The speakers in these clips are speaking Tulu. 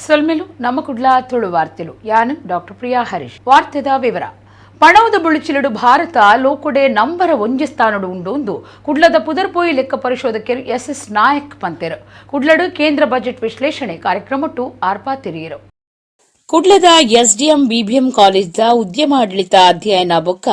ಸೊಲ್ಮೆಲು ನಮ್ಮ ಕುಡ್ಲ ತುಳು ವಾರ್ತೆಲು. ಯಾನ್ ಡಾಕ್ಟರ್ ಪ್ರಿಯಾ ಹರೀಶ್. ವಾರ್ತೆದ ವಿವರ. ಪಣವುದ ಬುಳಿಚಿಲುಡು ಭಾರತ ಲೋಕೊಡೆ ನಂಬರ ಒಂಜಿ ಸ್ಥಾನಡು ಉಂಡು ಕುಡ್ಲದ ಪುದರ್ಪೋಯಿ ಲೆಕ್ಕ ಪರಿಶೋಧಕರು ಎಸ್ ಎಸ್ ನಾಯಕ್ ಪಂತೆರು. ಕುಡ್ಲಡು ಕೇಂದ್ರ ಬಜೆಟ್ ವಿಶ್ಲೇಷಣೆ ಕಾರ್ಯಕ್ರಮಟ್ಟು ಆರ್ಪಾತಿರಿಯರು. ಕುಡ್ಲದ ಎಸ್ಡಿಎಂ ಬಿಬಿಎಂ ಕಾಲೇಜ್ದ ಉದ್ಯಮಾಡಳಿತ ಅಧ್ಯಯನ ಬೊಕ್ಕ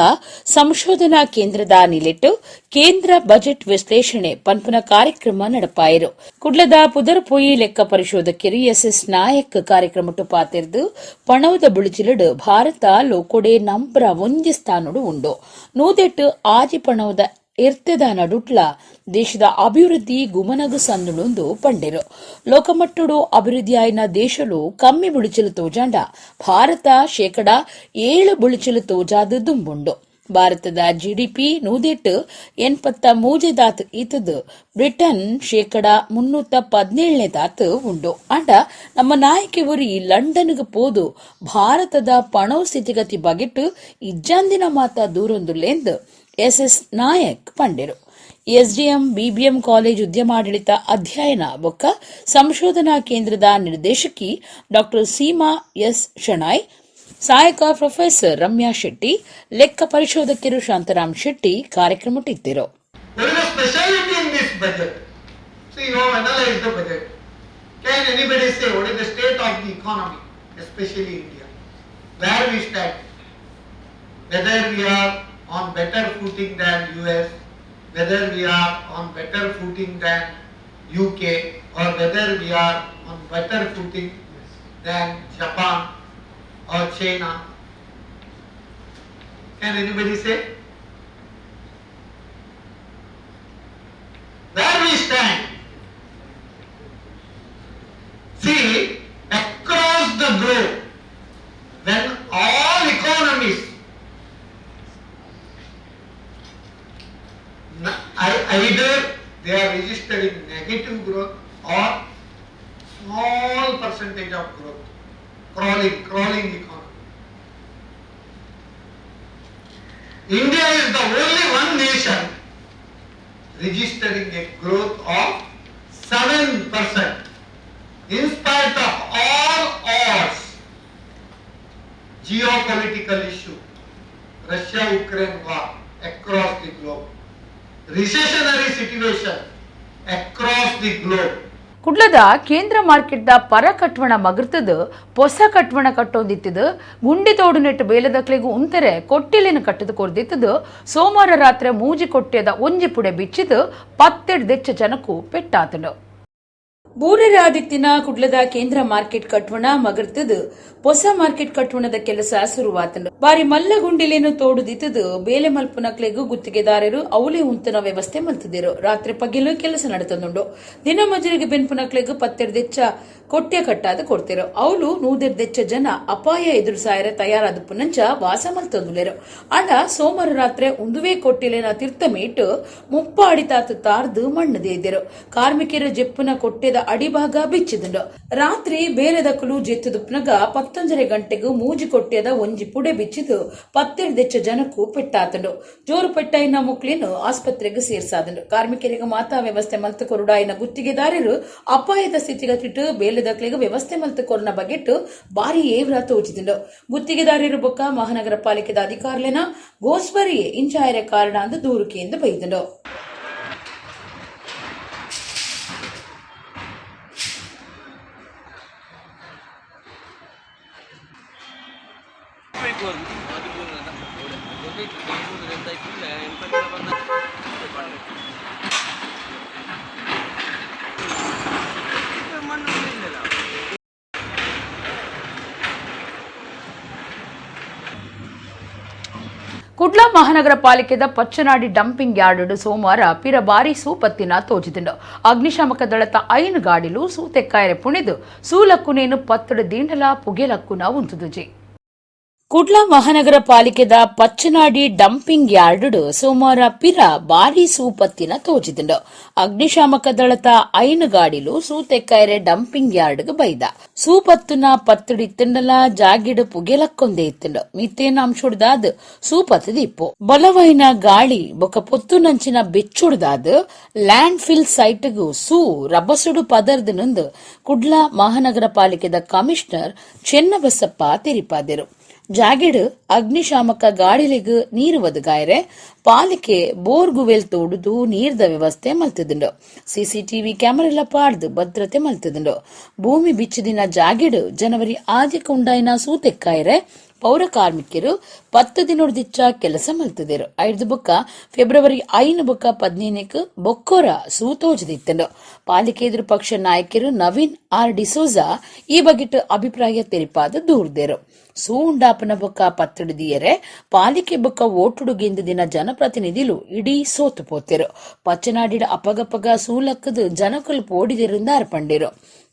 ಸಂಶೋಧನಾ ಕೇಂದ್ರದ ನಿಲೆಟ್ಟು ಕೇಂದ್ರ ಬಜೆಟ್ ವಿಶ್ಲೇಷಣೆ ಪನ್ಪುನ ಕಾರ್ಯಕ್ರಮ ನಡಪಾಯರು. ಕುಡ್ಲದ ಪುದರ್ಪೋಯಿ ಲೆಕ್ಕ ಪರಿಶೋಧಕರು ಎಸ್ ಎಸ್ ನಾಯಕ್ ಕಾರ್ಯಕ್ರಮಟ್ಟು ಪಾತೆರ್ದು, ಪಣವುದ ಬುಳಿಚಿಲುಡು ಭಾರತ ಲೋಕೊಡೆ ನಂಬರ ಒಂಜಿ ಸ್ಥಾನಡು ಉಂಡು. 106 ಪಣವುದ ಎರ್ತೆದ ನಡುಟ್ಲ ದೇಶದ ಅಭಿವೃದ್ಧಿ ಗುಮನಗು ಸಂದುಳುಂದು ಪಂಡೆರು. ಲೋಕಮಟ್ಟುಡು ಅಭಿವೃದ್ಧಿಯಾಯಿನ ದೇಶಲು ಕಮ್ಮಿ ಬುಳಿಚಿಲು ತೋಜಾಂಡ ಭಾರತ 7% ಬುಳಿಚಿಲು ತೋಜಾದು ದುಂಬುಂಡು. ಭಾರತದ ಜಿಡಿಪಿ 183 ದಾತ್ ಇತ್ತದು ಬ್ರಿಟನ್ 317% ದಾತ್ ಉಂಡು. ಆಂಡ ನಮ್ಮ ನಾಯಕೆ ಒರಿ ಲಂಡನ್ಗೆ ಪೋದು ಭಾರತದ ಪಣವು ಸ್ಥಿತಿಗತಿ ಬಗೆಟ್ ಇಜ್ಜಾಂದಿನ ಮಾತ ದೂರೊಂದುಲ್ಲೆಂದು ಎಸ್ ಎಸ್ ನಾಯಕ್ ಪಂಡೆರು. ಎಸ್ಡಿಎಂ ಬಿಬಿಎಂ ಕಾಲೇಜ್ ಉದ್ಯಮಾಡಳಿತ ಅಧ್ಯಯನ ಬೊಕ್ಕ ಸಂಶೋಧನಾ ಕೇಂದ್ರದ ನಿರ್ದೇಶಕಿ ಡಾಕ್ಟರ್ ಸೀಮಾ ಎಸ್ ಶೆಣಾಯ್, ಸಹಾಯಕ ಪ್ರೊಫೆಸರ್ ರಮ್ಯಾ ಶೆಟ್ಟಿ, ಲೆಕ್ಕ ಪರಿಶೋಧಕರು Shantaram Shetty ಕಾರ್ಯಕ್ರಮಟ್ಟಿದ್ದರು. What is the speciality in this budget? See, you have analyzed the budget. Can anybody say what is the state of the economy, especially India? Where we stand? Whether we are on better footing than US, whether we are on better footing than UK, or whether we are on better footing than Japan or China? Can anybody say? Where we stand? See, across the globe, when all economies either they are registering negative growth or small percentage of growth, crawling economy. India is the only one nation registering a growth of 7% in spite of all odds, geopolitical issue, Russia-Ukraine war across the globe, recessionary situation across the globe. ಕುಡ್ಲದ ಕೇಂದ್ರ ಮಾರ್ಕೆಟ್ದ ಪರ ಕಟ್ವಣ ಮಗರ್ತದ ಪೊಸ ಕಟ್ವಣ ಕಟ್ಟೊಂದಿತ್ತದು ಗುಂಡಿ ತೋಡು ನೆಟ್ಟು ಬೇಲದಕ್ಲೆಗು ಉಂತರೆ ಕೊಟ್ಟಿಲಿನ ಕಟ್ಟದು ಕೊರ್ದಿತ್ತದು ಸೋಮವಾರ ರಾತ್ರಿ ಮೂಜಿ ಕೊಟ್ಟೆದ ಒಂಜಿ ಪುಡೆ ಬಿಚ್ಚಿದು 10 ದೆಚ್ಚ ಜನಕ್ಕೂ ಪೆಟ್ಟಾತನು. ಬೂರರಾದಿತ್ತಿನ ಕುಡ್ಲದ ಕೇಂದ್ರ ಮಾರ್ಕೆಟ್ ಕಟ್ವಣ ಮಗರ್ತದು ಹೊಸ ಮಾರ್ಕೆಟ್ ಕಟ್ವಣದ ಕೆಲಸ ಶುರುವಾತನು. ಬಾರಿ ಮಲ್ಲ ಗುಂಡಿಲೇನು ತೋಡುದಿತ್ತದು ಬೇಲೆ ಮಲ್ಪುನಕ್ಲೆಗು ಗುತ್ತಿಗೆದಾರರು ಅವಲಿ ಉಂತನ ವ್ಯವಸ್ಥೆ ಮಲ್ತದಿರು. ರಾತ್ರಿ ಪಗಿಲು ಕೆಲಸ ನಡೆತದುಂಡು. ದಿನ ಮಜರಿಗೆ ಬೆನ್ಪುನಕ್ಲೆಗು 10 ದೆಚ್ಚ ಕೊಟ್ಟೆ ಕಟ್ಟಾದ ಕೊಡ್ತಿರು. ಅವಲು 100 ದೆಚ್ಚ ಜನ ಅಪಾಯ ಎದುರುಸಾಯರ ತಯಾರಾದ ಪುನಂಚ ವಾಸ ಮಲ್ತೊಂದುಲೆರು. ಆಂಡ ಸೋಮವಾರ ರಾತ್ರಿ ಉಂದುವೇ ಕೊಟ್ಟಿಲೇನ ತಿರ್ತಮೇಟ್ 30 ಅಡಿತಾತು ತಾರ್ದು ಮಣ್ಣು ದೇದಿರು. ಕಾರ್ಮಿಕರ ಜೆಪ್ಪುನ ಕೊಟ್ಟೆದ ಅಡಿಭಾಗ ಬಿಚ್ಚಿದುಂಡು. ರಾತ್ರಿ ಬೇರೆದಕ್ಕಲು ಜೆತ್ತುದುಪ್ನಗ 11:30 ಗಂಟೆಗೂ ಮೂಜಿ ಕೊಟ್ಟೆದ ಒಂಜಿ ಪುಡೆ ಬಿಚ್ಚಿದು 10 ದೆಚ್ಚ ಜನಕ್ಕೂ ಪೆಟ್ಟಾತಂಡು. ಜೋರು ಪೆಟ್ಟಾಯಿನ ಮುಕ್ಲಿನು ಆಸ್ಪತ್ರೆಗೆ ಸೇರ್ಸಾದಂಡು. ಕಾರ್ಮಿಕರಿಗೆ ಮಾತಾ ವ್ಯವಸ್ಥೆ ಮಲ್ತು ಕೊರುಡಾಯಿನ ಗುತ್ತಿಗೆದಾರರು ಅಪಾಯದ ಸ್ಥಿತಿಗತಿಟ್ಟು ಬೇಲೆದಕ್ಲಿಗೆ ವ್ಯವಸ್ಥೆ ಮಲ್ತು ಕೊರನ ಬಗೆಟ್ಟು ಬಾರಿ ಏವ್ರ ತೋಚಿದುಂಡು. ಗುತ್ತಿಗೆದಾರರು ಬೊಕ್ಕ ಮಹಾನಗರ ಪಾಲಿಕೆದ ಅಧಿಕಾರಿಲೇನ ಗೋಸ್ವರಿಯೇ ಇಂಚಾಯರೆ ಕಾರಣ ಅಂದು ದೂರುಕೆಯಿಂದ ಬೈದುಂಡು. ಕುಡ್ಲ ಮಹಾನಗರ ಪಾಲಿಕೆದ ಪಚ್ಚನಾಡಿ ಡಂಪಿಂಗ್ ಯಾರ್ಡ್ ಸೋಮವಾರ ಪಿರ ಬಾರಿ ಸೂಪತ್ತಿನ ತೋಜಿದುಂಡು. ಅಗ್ನಿಶಾಮಕ ದಳತ 5 ಗಾಡಿಲು ಸೂತೆಕ್ಕಾಯರೆ ಪುಣಿದು ಸೂಲಕ್ಕುನೇನು ಪತ್ತಡು ದಿಂಡಲ ಪುಗೆಲಕ್ಕುನ ಉಂತುದುಜಿ. Kudla ಮಹಾನಗರ ಪಾಲಿಕೆದ ಪಚ್ಚನಾಡಿ ಡಂಪಿಂಗ್ ಯಾರ್ಡ್ ಸೋಮವಾರ ಪಿರ ಬಾರಿ ಸೂಪತ್ತಿನ ತೋಜಿದುಂಡು. ಅಗ್ನಿಶಾಮಕ ದಳತ 5 ಗಾಡಿಲು ಸೂತೆಕ್ಕೈರೆ ಡಂಪಿಂಗ್ ಯಾರ್ಡ್ಗ್ ಬೈದ. ಸೂಪತ್ತುನ ಪತ್ತಡಿ ತಿಂಡಲ ಜಾಗಿಡು ಪುಗೆಲಕ್ಕೊಂದೇ ಇತ್ತುಂಡು. ಮಿತ್ತೇನ ಅಂಶುಡ್ದಾದ್ ಸೂಪತ್ತದಿಪ್ಪು. ಬಲವೈನ ಗಾಳಿ ಬೊಕ ಪೊತ್ತುನಂಚಿನ ಬೆಚ್ಚುಡ್ದಾದ್ ಲ್ಯಾಂಡ್ ಫಿಲ್ ಸೈಟ್ಗ್ ಸೂ ರಭಸುಡು ಪದರ್ದು ನಂದು ಕುಡ್ಲ ಮಹಾನಗರ ಪಾಲಿಕೆದ ಕಮಿಷನರ್ ಚೆನ್ನಬಸಪ್ಪ ತೆರಿಪಾದೆರು. ಜಾಗೆಡ್ ಅಗ್ನಿಶಾಮಕ ಗಾಡಿಲೆಗ್ ನೀರು ಒದಗಾಯರೆ ಪಾಲಿಕೆ ಬೋರ್ಗುವೆಲ್ ತೋಡುದು ನೀರ್ದ ವ್ಯವಸ್ಥೆ ಮಲ್ತದುಂಡು. ಸಿಸಿಟಿವಿ ಕ್ಯಾಮೆರಾಲ ಪಾಡ್ದು ಭದ್ರತೆ ಮಲ್ತದುಂಡು. ಭೂಮಿ ಬಿಚ್ಚುದಿನ ಜಾಗೆಡ್ ಜನವರಿ ಆದಿಕ್ ಉಂಡಾಯಿನ ಸೂತೆಕ್ಕಾಯರೆ ಪೌರ ಕಾರ್ಮಿಕರು 10 ದಿನೊಡ್ದಿಚ್ಚ ಕೆಲಸ ಮಲ್ತದೇರು. 5 ಬೊಕ್ಕ ಫೆಬ್ರವರಿ 5 ಬೊಕ್ಕ 15 ಬೊಕ್ಕೊರ ಸೂತೋಜದಿತ್ತುಂಡು. ಪಾಲಿಕೆ ಎದುರು ಪಕ್ಷ ನಾಯಕರು ನವೀನ್ ಆರ್ ಡಿಸೋಜಾ ಈ ಬಗೆಟ್ ಅಭಿಪ್ರಾಯ ತೆರಿಪಾದ ದೂರ್ದೇರು. ಸೂ ಉಂಡಾಪನ ಬೊಕ್ಕ ಪತ್ತಡಿದಿಯರೆ ಪಾಲಿಕೆ ಬೊಕ್ಕ ಓಟುಡು ಗೆಂದು ದಿನ ಜನಪ್ರತಿನಿಧಿಲು ಇಡೀ ಸೋತು ಪೋತೆರು. ಪಚ್ಚನಾಡಿಡ ಅಪಗಪಗ ಸೂಲಕ್ಕದು ಜನಕುಲು ಪೋಡಿದೆರಿಂದ ಅರ್ಪಂಡಿರು.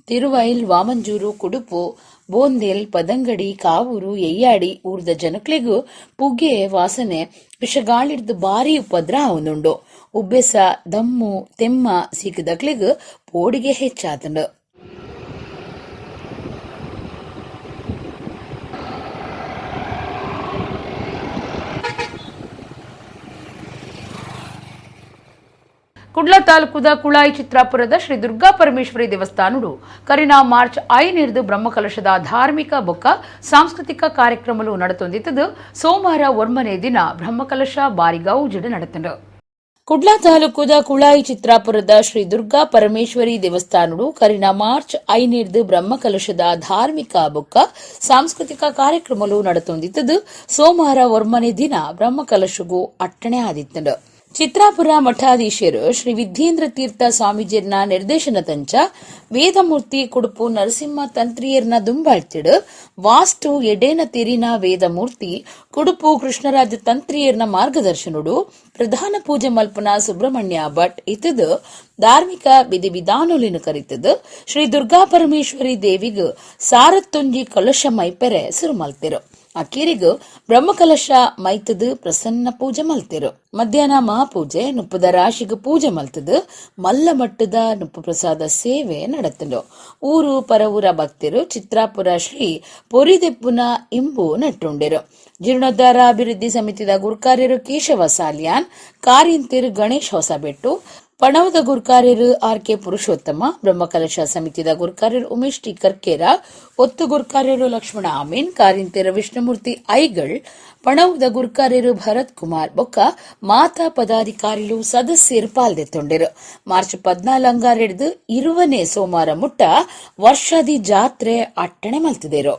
ತಿರುವೈಲ್, ವಾಮಂಜೂರು, ಕುಡುಪು, ಬೋಂದೇಲ್, ಪದಂಗಡಿ, ಕಾವೂರು, ಎಯ್ಯಾಡಿ ಊರ್ದ ಜನಕ್ಲೆಗು ಪುಗೆ ವಾಸನೆ ವಿಷಗಾಳಿಡ್ದು ಬಾರಿ ಉಪದ್ರ ಆವೊಂದುಂಡು. ಉಬ್ಬೆಸ, ದಮ್ಮು, ತೆಮ್ಮ ಸೀಕದಕ್ಲೆಗ್ ಪೋಡಿಗೆ ಹೆಚ್ಚಾತುಂಡು. ಕುಡ್ಲ ತಾಲೂಕುದ ಕುಳಾಯಿ ಚಿತ್ರಾಪುರದ ಶ್ರೀ ದುರ್ಗಾ ಪರಮೇಶ್ವರಿ ದೇವಸ್ಥಾನಡು ಕರಿನಾ ಮಾರ್ಚ್ 5 ಬ್ರಹ್ಮಕಲಶದ ಧಾರ್ಮಿಕ ಬೊಕ್ಕ ಸಾಂಸ್ಕೃತಿಕ ಕಾರ್ಯಕ್ರಮಲು ನಡೆತೊಂದಿತ್ತದು. ಸೋಮವಾರ 9ನೇ ದಿನ ಬ್ರಹ್ಮಕಲಶ ಬಾರಿಗೌಜಿಡು ನಡೆತಂಡು. ಕುಡ್ಲ ತಾಲೂಕುದ ಕುಳಾಯಿ ಚಿತ್ರಾಪುರದ ಶ್ರೀ ದುರ್ಗಾ ಪರಮೇಶ್ವರಿ ದೇವಸ್ಥಾನಡು ಕರಿನ ಮಾರ್ಚ್ 5 ಬ್ರಹ್ಮಕಲಶದ ಧಾರ್ಮಿಕ ಬೊಕ್ಕ ಸಾಂಸ್ಕೃತಿಕ ಕಾರ್ಯಕ್ರಮಲು ನಡೆತೊಂದಿತ್ತದು. ಸೋಮವಾರ 9ನೇ ದಿನ ಬ್ರಹ್ಮಕಲಶಗೂ ಅಟ್ಟಣೆ ಆದಿತ್ತಂಡು. ಚಿತ್ರಾಪುರ ಮಠಾಧೀಶರು ಶ್ರೀ ವಿದ್ಯೇಂದ್ರ ತೀರ್ಥ ಸ್ವಾಮೀಜಿಯರ್ನ ನಿರ್ದೇಶನ ತಂಚ ವೇದಮೂರ್ತಿ ಕುಡುಪು ನರಸಿಂಹ ತಂತ್ರಿಯರ್ನ ದುಂಬಾಳ್ತಿಡು ವಾಸ್ತು ಎಡೇನ ತಿರಿನ ವೇದಮೂರ್ತಿ ಕುಡುಪು ಕೃಷ್ಣರಾಜ ತಂತ್ರಿಯರ್ನ ಮಾರ್ಗದರ್ಶನುಡು ಪ್ರಧಾನ ಪೂಜೆ ಮಲ್ಪನ ಸುಬ್ರಹ್ಮಣ್ಯ ಭಟ್ ಇತದು ಧಾರ್ಮಿಕ ವಿಧಿವಿಧಾನೊಲಿನ ಕರಿತದು ಶ್ರೀ ದುರ್ಗಾ ಪರಮೇಶ್ವರಿ ದೇವಿಗ್ ಸಾರತ್ತೊಂಜಿ ಕಲಶ ಮೈಪೆರೆ ಸುರುಮಲ್ತಿರು. ಅಕೇರಿಗು ಬ್ರಹ್ಮಕಲಶ ಮೈತದು ಪ್ರಸನ್ನ ಪೂಜೆ ಮಲ್ತಿರು. ಮಧ್ಯಾಹ್ನ ಮಹಾಪೂಜೆ ನುಪ್ಪದ ರಾಶಿಗೆ ಪೂಜೆ ಮಲ್ತದು ಮಲ್ಲ ಮಟ್ಟದ ನುಪ್ಪು ಪ್ರಸಾದ ಸೇವೆ ನಡತಂಡು. ಊರು ಪರವೂರ ಭಕ್ತರು ಚಿತ್ರಾಪುರ ಶ್ರೀ ಪೊರಿದೆಪ್ಪುನ ಇಂಬು ನಟ್ಟುಂಡಿರು. ಜೀರ್ಣೋದ್ಧಾರ ಅಭಿವೃದ್ಧಿ ಸಮಿತಿದ ಗುರ್ಕಾರ್ಯರು ಕೇಶವ ಸಾಲಿಯಾನ್, ಕಾರಿಂತಿರು ಗಣೇಶ್ ಹೊಸಬೆಟ್ಟು, ಪಣವದ ಗುರ್ಕಾರ್ಯರು ಆರ್ ಕೆ ಪುರುಷೋತ್ತಮ, ಬ್ರಹ್ಮಕಲಶ ಸಮಿತಿದ ಗುರ್ಕಾರ್ಯರು ಉಮೇಶ್ ಟಿ ಕರ್ಕೇರ, ಒತ್ತು ಗುರ್ಕಾರ್ಯರು ಲಕ್ಷ್ಮಣ ಅಮೀನ್, ಕಾರಿಂತೆರ ವಿಷ್ಣುಮೂರ್ತಿ ಐಗಳ್, ಪಣವದ ಗುರ್ಕಾರ್ಯರು ಭರತ್ ಕುಮಾರ್ ಬೊಕ್ಕ ಮಾತಾ ಪದಾಧಿಕಾರಿಲು ಸದಸ್ಯರು ಪಾಲ್ದೆತ್ತೊಂಡಿರು. ಮಾರ್ಚ್ 14 ಅಂಗಾರೆಡ್ದು 20ನೇ ಸೋಮವಾರ ಮುಟ್ಟ ವರ್ಷಾದಿ ಜಾತ್ರೆ ಅಟ್ಟಣೆ ಮಲ್ತಿದೇರು.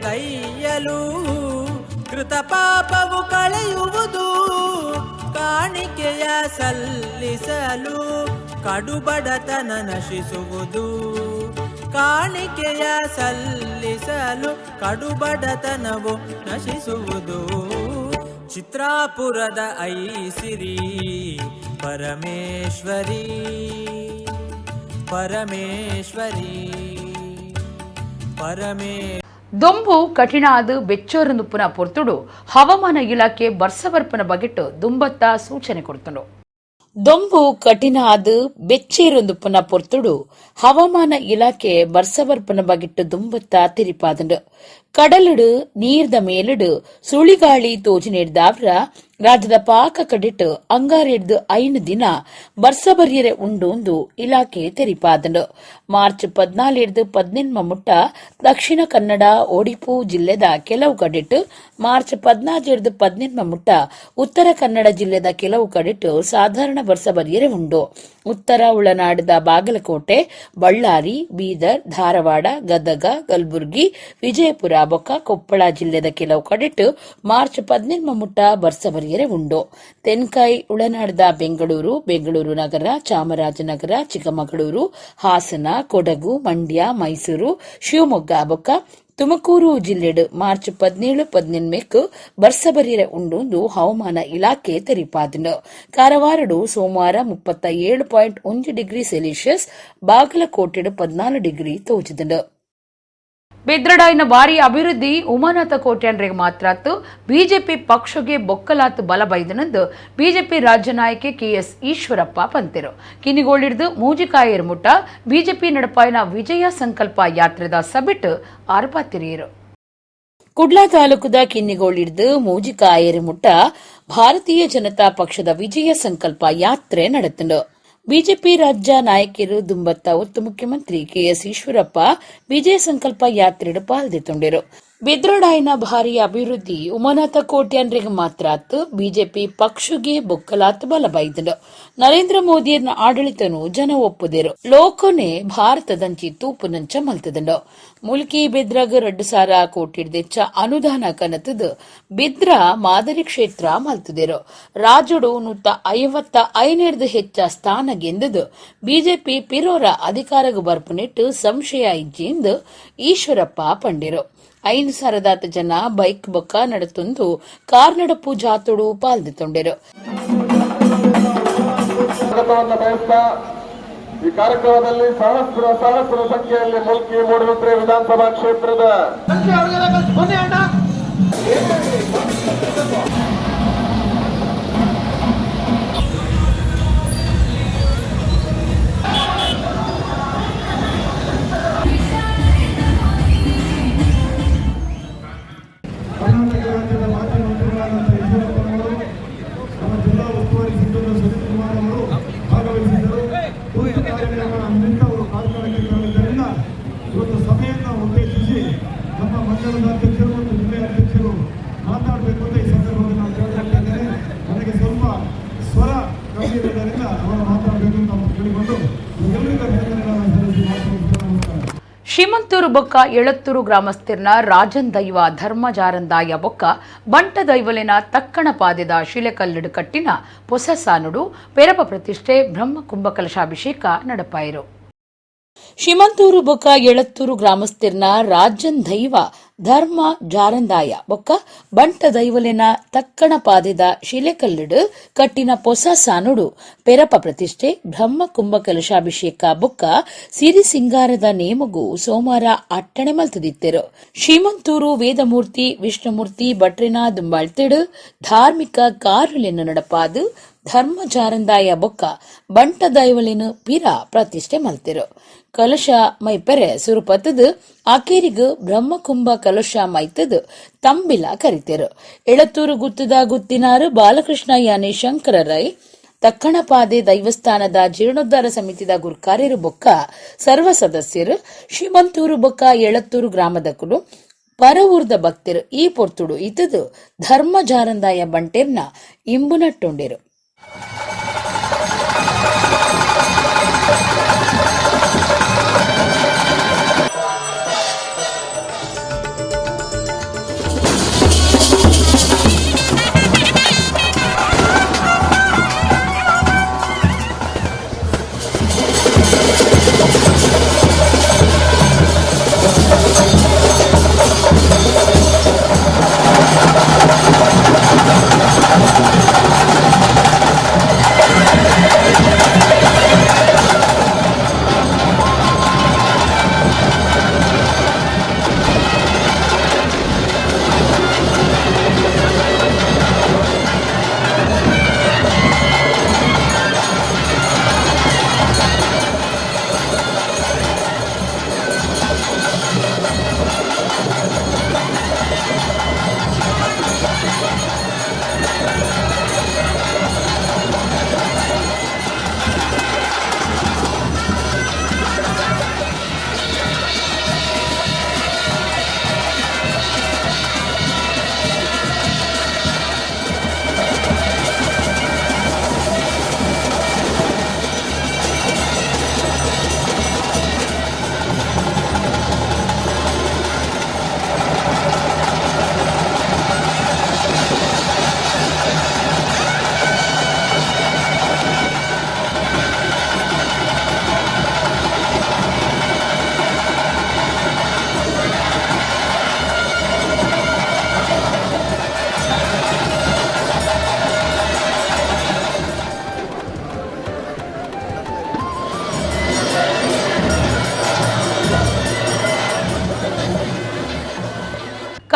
ಗೈಯಲು ಕೃತ ಪಾಪವು ಕಳೆಯುವುದು, ಕಾಣಿಕೆಯ ಸಲ್ಲಿಸಲು ಕಡುಬಡತನ ನಶಿಸುವುದು, ಕಾಣಿಕೆಯ ಸಲ್ಲಿಸಲು ಕಡುಬಡತನವು ನಶಿಸುವುದು. ಚಿತ್ರಾಪುರದ ಐಸಿರಿ ಪರಮೇಶ್ವರಿ ಪರಮೇಶ್ವರಿ ಪರಮೇ. ದೊಂಬು ಕಠಿಣ ಆದ ಬೆಚ್ಚೋರು ನುಪ್ಪುನ ಪೊರ್ತುಡು ಹವಾಮಾನ ಇಲಾಖೆ ಬರ್ಸಬರ್ಪನ ಬಗೆಟ್ ದುಂಬತ್ತ ಸೂಚನೆ ಕೊಡ್ತುಂಡು. ದೊಂಬು ಕಠಿಣ ಆದ ಬೆಚ್ಚೇರೊಂದುಪ್ಪುನ ಪೊರ್ತುಡು ಹವಾಮಾನ ಇಲಾಖೆ ಬರ್ಸಬರ್ಪನ ಬಗೆಟ್ ದುಂಬತ್ತ ತಿರಿಪಾದಂಡು. ಕಡಲುಡು ನೀರ್ದ ಮೇಲುಡು ಸುಳಿಗಾಳಿ ತೋಜಿನೇಡ್ದಾವ್ರ ರಾಜ್ಯದ ಪಾಕ ಕಡಿಟ್ ಅಂಗಾರೆಡ್ದು 5 ದಿನ ಬರ್ಸಬರ್ಯರೆ ಉಂಡು ಇಲಾಖೆ ತೆರಿಪಾದಂಡು. ಮಾರ್ಚ್ 14 18 ಮುಟ್ಟ ದಕ್ಷಿಣ ಕನ್ನಡ ಒಡಿಪು ಜಿಲ್ಲೆದ ಕೆಲವು ಕಡಿಟ್, ಮಾರ್ಚ್ 14 18 ಮುಟ್ಟ ಉತ್ತರ ಕನ್ನಡ ಜಿಲ್ಲೆದ ಕೆಲವು ಕಡಿಟ್ ಸಾಧಾರಣ ಬರ್ಸಬರ್ಯರೆ ಉಂಡು. ಉತ್ತರ ಒಳನಾಡದ ಬಾಗಲಕೋಟೆ, ಬಳ್ಳಾರಿ, ಬೀದರ್, ಧಾರವಾಡ, ಗದಗ, ಕಲಬುರಗಿ, ವಿಜಯಪುರ ಬೊಕ್ಕ ಕೊಪ್ಪಳ ಜಿಲ್ಲೆದ ಕೆಲವು ಕಡೆಟ್ ಮಾರ್ಚ್ 18 ಮುಟ್ಟ ಬರ್ಸಬರಿಯರೆ ಉಂಡು. ತೆನ್ಕಾಯಿ ಉಳನಾಡದ ಬೆಂಗಳೂರು, ಬೆಂಗಳೂರು ನಗರ, ಚಾಮರಾಜನಗರ, ಚಿಕ್ಕಮಗಳೂರು, ಹಾಸನ, ಕೊಡಗು, ಮಂಡ್ಯ, ಮೈಸೂರು, ಶಿವಮೊಗ್ಗ ಬೊಕ್ಕ ತುಮಕೂರು ಜಿಲ್ಲೆಡ್ ಮಾರ್ಚ್ 17 18ಕ್ ಬರ್ಸ ಬರಿಯರೆ ಉಂಡು ಹವಾಮಾನ ಇಲಾಖೆ ತೆರಿಪಾದಿಂಡು. ಕಾರವಾರಡು ಸೋಮವಾರ 37.1 ಡಿಗ್ರಿ ಸೆಲ್ಸಿಯಸ್, ಬಾಗಲಕೋಟೆಡ್ 14 ಡಿಗ್ರಿ ತೋಜಿದಿಂಡು. ಬೆದ್ರಡಾಯಿನ ಭಾರಿ ಅಭಿವೃದ್ಧಿ ಉಮಾನಾಥ ಕೋಟ್ಯಾನ್ರಿಗೆ ಮಾತ್ರಾತು ಬಿಜೆಪಿ ಪಕ್ಷಗೆ ಬೊಕ್ಕಲಾತು ಬಲ ಬೈದನಂದು ಬಿಜೆಪಿ ರಾಜ್ಯ ನಾಯಕೆ ಕೆಎಸ್ ಈಶ್ವರಪ್ಪ ಪಂತೆರು. ಕಿನ್ನಿಗೋಳಿಡ್ದು ಮೂಜಿಕಾಯರ್ ಮುಟ್ಟ ಬಿಜೆಪಿ ನಡಪಾಯಿನ ವಿಜಯ ಸಂಕಲ್ಪ ಯಾತ್ರೆದ ಸಬಿಟ್ ಆರ್ಪಾತಿರಿಯರು. ಕುಡ್ಲಾ ತಾಲೂಕುದ ಕಿನ್ನಿಗೋಳಿಡ್ದು ಮೂಜಿಕಾಯರ್ ಮುಟ್ಟ ಭಾರತೀಯ ಜನತಾ ಪಕ್ಷದ ವಿಜಯ ಸಂಕಲ್ಪ ಯಾತ್ರೆ ನಡೆತಂಡು. ಬಿಜೆಪಿ ರಾಜ್ಯ ನಾಯಕರು ದುಂಬತ್ತ ಒತ್ತು ಮುಖ್ಯಮಂತ್ರಿ ಕೆಎಸ್ ಈಶ್ವರಪ್ಪ ವಿಜಯ ಸಂಕಲ್ಪ ಯಾತ್ರೆಡು ಪಾಲ್ದಿತ್ತುಂಡಿರು. ಬೆದ್ರಡಾಯಿನ ಭಾರಿ ಅಭಿವೃದ್ಧಿ ಉಮಾನಾಥ ಕೋಟ್ಯಾನ್ರಿಗೆ ಮಾತ್ರ ಬಿಜೆಪಿ ಪಕ್ಷಗೆ ಬೊಕ್ಕಲಾತ್ ಬಲ ಬೈದನು. ನರೇಂದ್ರ ಮೋದಿಯರ್ನ ಆಡಳಿತನು ಜನ ಒಪ್ಪುದಿರು. ಲೋಕನೆ ಭಾರತದಂಚಿ ತೂಪುನಂಚ ಮಲ್ತದಂಡು. ಮುಲ್ಕಿ ಬೆದ್ರಾಗ 2,000 ಕೋಟಿ ದೆಚ್ಚ ಅನುದಾನ ಕನತದು ಬಿದ್ರ ಮಾದರಿ ಕ್ಷೇತ್ರ ಮಲ್ತದಿರು. ರಾಜುಡು 155 ಹೆಚ್ಚ ಸ್ಥಾನ ಗೆಂದದು ಬಿಜೆಪಿ ಪಿರೋರ ಅಧಿಕಾರಗ ಬರ್ಪುನೆಟ್ಟು ಸಂಶಯ ಇಜ್ಜಿಂದು ಈಶ್ವರಪ್ಪ ಪಂಡಿರು. 5,000 ಜನ ಬೈಕ್ ಬೊಕ್ಕ ನಡತೊಂದು ಕಾರ್ ನಡಪು ಜಾತುಡು ಪಾಲ್ದಿತ್ತೊಂಡಿರು. ಸ್ವಾಗತವನ್ನು ಬಯಸ್ತಾ ಈ ಕಾರ್ಯಕ್ರಮದಲ್ಲಿ ಸಹಸ್ರ ಸಹಸ್ರ ಸಂಖ್ಯೆಯಲ್ಲಿ ಮುಲ್ಕಿ ಮೂಡಬಿದ್ರೆ ವಿಧಾನಸಭಾ ಕ್ಷೇತ್ರದ ಕರ್ನಾಟಕ ರಾಜ್ಯದ ಮಾಜಿ ಮಂತ್ರಿಗಳಾದಂಥ ಯಡಿಯೂರಪ್ಪನವರು, ನಮ್ಮ ಜಿಲ್ಲಾ ಉಸ್ತುವಾರಿ ಸಚಿವರು ಸುನೀಲ್ ಕುಮಾರ್ ಅವರು ಭಾಗವಹಿಸಿದ್ದರು. ತುರ್ತು ಕಾರ್ಯಕ್ರಮಗಳ ನಿಮಿತ್ತ ಅವರು ಕಾರ್ಕಳಕ್ಕೆ ತೆರಳಿದ್ದರಿಂದ ಇವತ್ತು ಸಭೆಯನ್ನು ಉದ್ದೇಶಿಸಿ ನಮ್ಮ ಮಂಡಲದ ಅಧ್ಯಕ್ಷರು ಮತ್ತು ಜಿಲ್ಲೆಯ ಅಧ್ಯಕ್ಷರು ಮಾತಾಡಬೇಕು ಅಂತ ಈ ಸಂದರ್ಭದಲ್ಲಿ ನಾನು ಕೇಳಿಕೊಂಡಿದ್ದೇನೆ. ನನಗೆ ಸ್ವಲ್ಪ ಸ್ವರ ಕಮ್ಮಿ ಇರುವುದರಿಂದ ಅವರು ಮಾತಾಡಬೇಕು ಅಂತ ಕೇಳಿಕೊಂಡು ಎಲ್ಲರಿಗೂ ಅಭಿನಂದನೆಗಳನ್ನು ಸಲ್ಲಿಸಿ ಮಾತು ನಮಸ್ಕಾರ. ಶ್ರೀಮಂತೂರು ಬೊಕ್ಕ ಎಳತ್ತೂರು ಗ್ರಾಮಸ್ಥಿರ್ನ ರಾಜನ್ ದೈವ ಧರ್ಮಜಾರಂದಾಯ ಬೊಕ್ಕ ಬಂಟ ದೈವಲಿನ ತಕ್ಕಣ ಪಾದೆದ ಶಿಲೆಕಲ್ಲಿಡು ಕಟ್ಟಿನ ಪೊಸ ಸಾನುಡು ಪೆರಪ ಪ್ರತಿಷ್ಠೆ ಬ್ರಹ್ಮ ಕುಂಭಕಲಶಾಭಿಷೇಕ ನಡಪಾಯಿರು. ಶ್ರೀಮಂತೂರು ಬೊಕ್ಕ ಎಳತ್ತೂರು ಗ್ರಾಮಸ್ಥಿರ್ನ ರಾಜನ್ ದೈವ ಧರ್ಮ ಜಾರಂದಾಯ ಬೊಕ್ಕ ಬಂಟ ದೈವಲಿನ ತಕ್ಕಣ ಪಾದೆದ ಶಿಲೆಕಲ್ಲಿಡು ಕಟ್ಟಿನ ಪೊಸ ಸಾನುಡು ಪೆರಪ ಪ್ರತಿಷ್ಠೆ ಬ್ರಹ್ಮ ಕುಂಭ ಕಲಶಾಭಿಷೇಕ ಬೊಕ್ಕ ಸಿರಿ ಸಿಂಗಾರದ ನೇಮಗು ಸೋಮವಾರ ಅಟ್ಟಣೆ ಮಲ್ತದಿತ್ತೆರು. ಶ್ರೀಮಂತೂರು ವೇದಮೂರ್ತಿ ವಿಷ್ಣುಮೂರ್ತಿ ಭಟ್ರಿನ ದುಂಬಾಳ್ತಿಡು ಧಾರ್ಮಿಕ ಕಾರುಲೆನ್ನು ನಡಪಾದು ಧರ್ಮ ಜಾರಂದಾಯ ಬೊಕ್ಕ ಬಂಟ ದೈವಲಿನ ಪಿರ ಪ್ರತಿಷ್ಠೆ ಮಲ್ತಿರು. ಕಲಶ ಮೈಪೆರೆ ಸುರುಪತ್ತದು ಆಕೇರಿಗು ಬ್ರಹ್ಮಕುಂಭ ಕಲಶ ಮೈತದು ತಂಬಿಲ ಕರಿತೆರು. ಎಳತೂರು ಗುತ್ತದ ಗುತ್ತಿನಾರು ಬಾಲಕೃಷ್ಣ ಯಾನೆ ಶಂಕರ ರೈ, ತಕ್ಕಣಪಾದೆ ದೈವಸ್ಥಾನದ ಜೀರ್ಣೋದ್ಧಾರ ಸಮಿತಿದ ಗುರ್ಕಾರ್ಯರು ಬೊಕ್ಕ ಸರ್ವ ಸದಸ್ಯರು, ಶ್ರೀಮಂತೂರು ಬೊಕ್ಕ ಎಳತ್ತೂರು ಗ್ರಾಮದಕುಲು, ಪರವೂರ್ದ ಭಕ್ತರು ಈ ಪೊರ್ತುಡು ಇತದು ಧರ್ಮ ಜಾರಂದಾಯ ಬಂಟೆರ್ನ ಇಂಬುನಟ್ಟೊಂಡಿರು.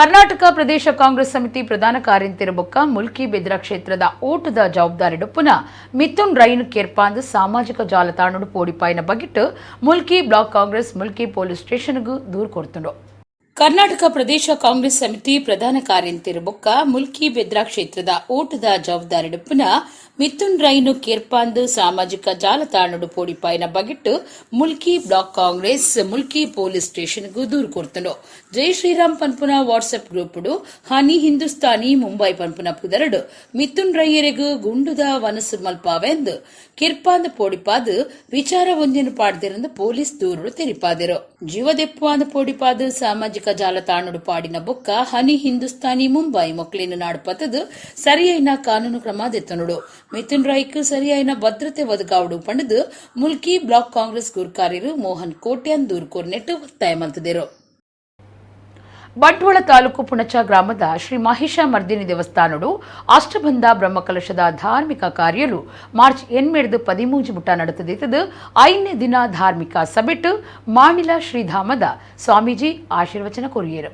Karnataka ಪ್ರದೇಶ ಕಾಂಗ್ರೆಸ್ ಸಮಿತಿ ಪ್ರಧಾನ ಕಾರ್ಯಂತಿರು ಬೊಕ್ಕ ಮುಲ್ಕಿ ಬೆದ್ರ ಕ್ಷೇತ್ರದ ಓಟದ ಜವಾಬ್ದಾರಿ ಪುನ ಮಿಥುನ್ ರೈನ್ ಕೇರ್ಪಾಂದ್ ಸಾಮಾಜಿಕ ಜಾಲತಾಣಡು ಪೋಡಿಪಾಯಿನ ಬಗಿಟ್ಟು Mulki block Congress Mulki police ಸ್ಟೇಷನ್ಗೂ ದೂರು ಕೊಡ್ತುಂಡು. ಕರ್ನಾಟಕ ಪ್ರದೇಶ ಕಾಂಗ್ರೆಸ್ ಸಮಿತಿ ಪ್ರಧಾನ ಕಾರ್ಯಂತಿರು ಬೊಕ್ಕ ಮುಲ್ಕಿ ಬೆದ್ರ ಕ್ಷೇತ್ರದ ಓಟದ ಜವಾಬ್ದಾರಿಡುಪ್ಪುನ ಮಿಥುನ್ ರೈನು ಕೇರ್ಪಾಂದ್ ಸಾಮಾಜಿಕ ಜಾಲತಾಣಡು ಪೋಡಿಪಾಯಿನ ಬಗಿಟ್ಟು Mulki block Congress Mulki police ಸ್ಟೇಷನ್ಗೂ ದೂರು ಕೊಡ್ತುಂಡು. ಜೈ ಶ್ರೀರಾಮ್ ಪನ್ಪುನ ವಾಟ್ಸ್ಆಪ್ ಗ್ರೂಪುಡು ಹನಿ ಹಿಂದೂಸ್ತಾನಿ ಮುಂಬೈ ಪನ್ಪುನ ಪುದರಡು ಮಿಥುನ್ ರೈಯರಿಗೂ ಗುಂಡುದ ವನಸು ಮಲ್ಪಾವೆಂದು ಕಿರ್ಪಾಂದ್ ಪೋಡಿಪಾದು ವಿಚಾರ ಒಂದಿನ ಪಾಡ್ದಿರಂದು ಪೊಲೀಸ್ ದೂರುಡು ತೆರಿಪಾದಿರು. ಜೀವದೆಪ್ಪುವಾದ ಪೋಡಿಪಾದು ಸಾಮಾಜಿಕ ಜಾಲತಾಣಡು ಪಾಡಿನ ಬೊಕ್ಕ ಹನಿ ಹಿಂದೂಸ್ತಾನಿ ಮುಂಬೈ ಮೊಕ್ಲಿನ ನಾಡುಪತದು ಸರಿಯೈನ ಕಾನೂನು ಕ್ರಮ ದೆತ್ತನುಡು. ಮಿಥುನ್ ರೈಕ್ ಸರಿಯೈನ ಭದ್ರತೆ ಒದಗಾವಡು ಪಂಡದು ಮುಲ್ಕಿ ಬ್ಲಾಕ್ ಕಾಂಗ್ರೆಸ್ ಗುರ್ಕಾರ್ಯರು ಮೋಹನ್ ಕೋಟ್ಯಾನ್ ದೂರು ಕೋರ್ನೆಟ್ಟು ಒತ್ತಾಯ ಮಲ್ತದಿರು. ಬಂಟ್ವಾಳ ತಾಲೂಕು ಪುಣಚ ಗ್ರಾಮದ ಶ್ರೀ ಮಹಿಷ ಮರ್ದಿನಿ ದೇವಸ್ಥಾನಡು ಅಷ್ಟಬಂಧ ಬ್ರಹ್ಮಕಲಶದ ಧಾರ್ಮಿಕ ಕಾರ್ಯಲು ಮಾರ್ಚ್ 8 13 ಮುಟ್ಟ ನಡೆದಿದ್ದು, 5ನೇ ದಿನ ಧಾರ್ಮಿಕ ಸಭೆಟ್ಟು ಮಾಣಿಲ ಶ್ರೀಧಾಮದ ಸ್ವಾಮೀಜಿ ಆಶೀರ್ವಚನ ಕೊರಿಯರು.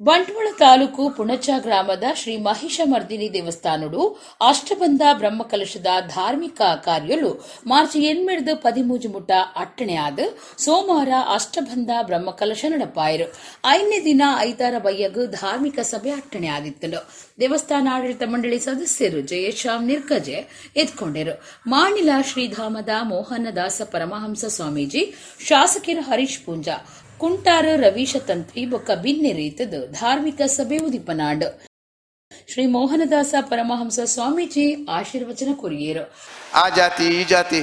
ಬಂಟ್ವಾಳ ತಾಲೂಕು ಪುಣಚ ಗ್ರಾಮದ ಶ್ರೀ ಮಹಿಷಮರ್ದಿನಿ ದೇವಸ್ಥಾನಡು ಅಷ್ಟಬಂಧ ಬ್ರಹ್ಮಕಲಶದ ಧಾರ್ಮಿಕ ಕಾರ್ಯಲು ಮಾರ್ಚ್ 8 13 ಮುಟ್ಟ ಅಟ್ಟಣೆ ಆದ ಸೋಮವಾರ ಅಷ್ಟಬಂಧ ಬ್ರಹ್ಮಕಲಶ ನಡಪಾಯರು. 5ನೇ ದಿನ ಐತಾರ ಬಯ್ಯಗು ಧಾರ್ಮಿಕ ಸಭೆ ಅಟ್ಟಣೆ ಆದಿತ್ತನು. ದೇವಸ್ಥಾನ ಆಡಳಿತ ಮಂಡಳಿ ಸದಸ್ಯರು ಜಯಶ್ಯಾಮ್ ನಿರ್ಕಜೆ ಎತ್ಕೊಂಡರು. ಮಾಣಿಲ ಶ್ರೀಧಾಮದ ಮೋಹನದಾಸ ಪರಮಹಂಸ ಸ್ವಾಮೀಜಿ, ಶಾಸಕರು ಹರೀಶ್ ಪೂಂಜಾ, ಕುಂಟಾರ ರವೀಶ ತಂತ್ರಿ ಬೊಕ್ಕ ಬಿನ್ನೆರೀತದು ಧಾರ್ಮಿಕ ಸಭೆ ಉದಿಪನಾಡ್ ಶ್ರೀ ಮೋಹನದಾಸ ಪರಮಹಂಸ ಸ್ವಾಮೀಜಿ ಆಶೀರ್ವಚನ ಕೊರಿಯೇರು. ಆ ಜಾತಿ ಈ ಜಾತಿ